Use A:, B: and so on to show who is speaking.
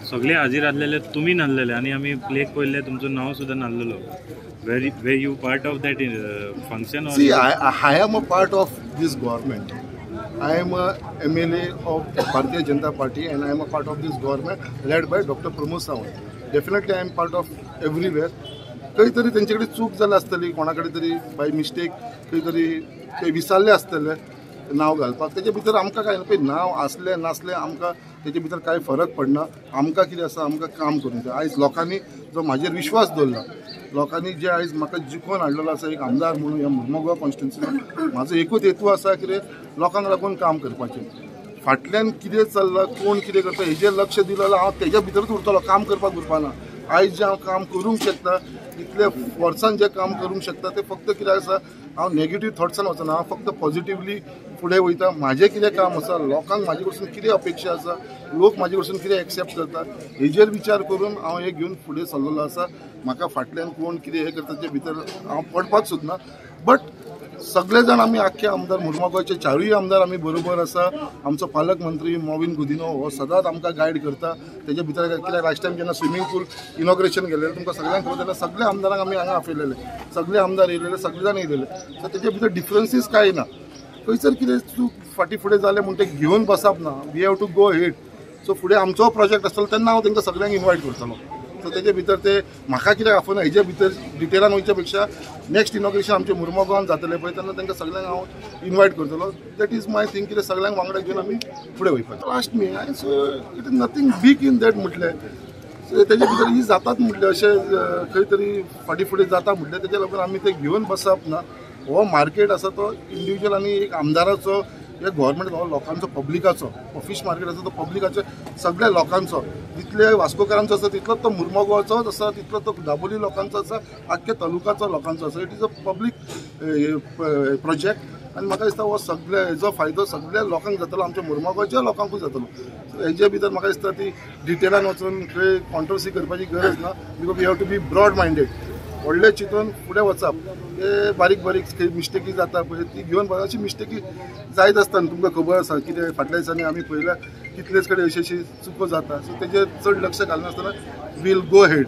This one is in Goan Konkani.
A: सगळे हाजीर आसलेले, तुमी नासलेले आनी आमी प्लेक पळयल्ले तुमचो नांव सुद्दां नासलेलो. Were you part of that function?
B: See, I am a part of this government. I am a MLA of Bharatiya Janata Party and I am a part of this government led by Dr. Pramod Sawant. Definitely I am part of everywhere. खंय तरी तेंचे कडेन चूक जाल्या आसतली, कोणा कडेन तरी बाय मिस्टेक खंय तरी ते विसरले आसतले नांव घालपाक. तेजे भितर आमकां कांय ना, पळय नांव आसलें नासलें आमकां तेजे भितर कांय फरक पडना. आमकां कितें आसा, आमकां काम करूंक जाय. आयज लोकांनी जो म्हाजेर विश्वास दवरला, लोकांनी जे आयज म्हाका जिखोवन हाडलेलो आसा एक आमदार म्हणून ह्या मुर्मगांव कॉन्स्टिट्युन्सीन, म्हाजो एकूच हेतू आसा कितें लोकांक लागून काम करपाचें. फाटल्यान कितें चल्लां, कोण कितें करता हेजेर लक्ष दिलें जाल्यार हांव तेज्या भितरूच उरतलो, काम करपाक उरपाना. आयज जें हांव काम करूंक शकता, इतले वर्सान जें काम करूंक शकता तें फक्त कितें आसा, हांव नेगेटीव थॉट्सान वचना, हांव फक्त पॉझिटिवली फुडें वयता. म्हाजें कितें काम आसा, लोकांक म्हाजे कडसून कितें अपेक्षा आसा, लोक म्हाजे कडसून कितें एक्सेप्ट करता हेजेर विचार करून हांव हें घेवन फुडें सरलेलो आसा. म्हाका फाटल्यान कोण कितें हें करता तेजे भितर हांव पडपाक सोदना. बट सगळे जाण आमी आख्खे आमदार मुर्मगांवचे चारूय आमदार आमी बरोबर आसा. आमचो पालक मंत्री मॉविन गुदिन्हो हो सदांच आमकां गायड करता. तेजे भितर कित्याक लास्ट टायम जेन्ना स्विमींग पूल इनॉग्रेशन केलेलें तुमकां सगळ्यांक खबर, तेन्ना सगळे आमदारांक आमी हांगा आपयलेले, सगळे आमदार येयलेले, सगळे जाण येयलेले. सो तेजे भितर डिफरन्सीस कांय ना. खंयसर कितें चूक फाटीं फुडें जालें म्हूण तें घेवन बसप ना. We have to go ahead. So फुडें आमचो प्रोजेक्ट आसतलो तेन्ना हांव तांकां सगळ्यांक इनवायट करतलो. सो तेजे भितर ते म्हाका कित्याक आफोना हेजे भितर डिटेलान वयच्या पेक्षा नेक्स्ट इनॉग्रेशन आमचें मुर्मगांवान जातलें पळय तेन्ना तांकां सगळ्यांक हांव इनवायट करतलो. That is my thing, कितें सगळ्यांक वांगडा घेवन आमी फुडें वयपाचें. Last me so it is nothing big in that म्हटलें तेजे भितर ही जातात म्हटलें अशें खंय तरी फाटीं फुडें जाता म्हटलें तेज्या लागून आमी तें घेवन बसप ना. हो मार्केट आसा तो इंडिविज्युअल आनी एक आमदाराचो, एक गव्हर्मेंट हो लोकांचो, पब्लिकाचो. हो फीश मार्केट आसा तो पब्लिकाचो, सगळ्या लोकांचो, जितले वास्कोकारांचो आसा तितलोच तो मुर्मगांवचोच आसा, तितलो तो दाबोली लोकांचो आसा, आख्ख्या तालुकाचो लोकांचो आसा. It is a public project आनी म्हाका दिसता हो सगळे हेजो फायदो सगळ्या लोकांक जातलो, आमच्या मुर्मगांवच्या लोकांकूय जातलो. हेजे भितर म्हाका दिसता ती डिटेलान वचून खंय कॉन्ट्रोवर्सी करपाची गरज ना. Because we have to be broad minded. व्हडलें चिंतून फुडें वचप, ते बारीक बारीक खंय मिस्टेकी जाता पळय ती घेवन अशी मिस्टेकी जायत आसता. न्हू तुमकां खबर आसा कितें फाटल्या दिसांनी आमी पळयल्या कितलेच कडेन अशी अशी चुको जाता. सो तेजेर चड लक्ष घालनासतना वील गो हेड.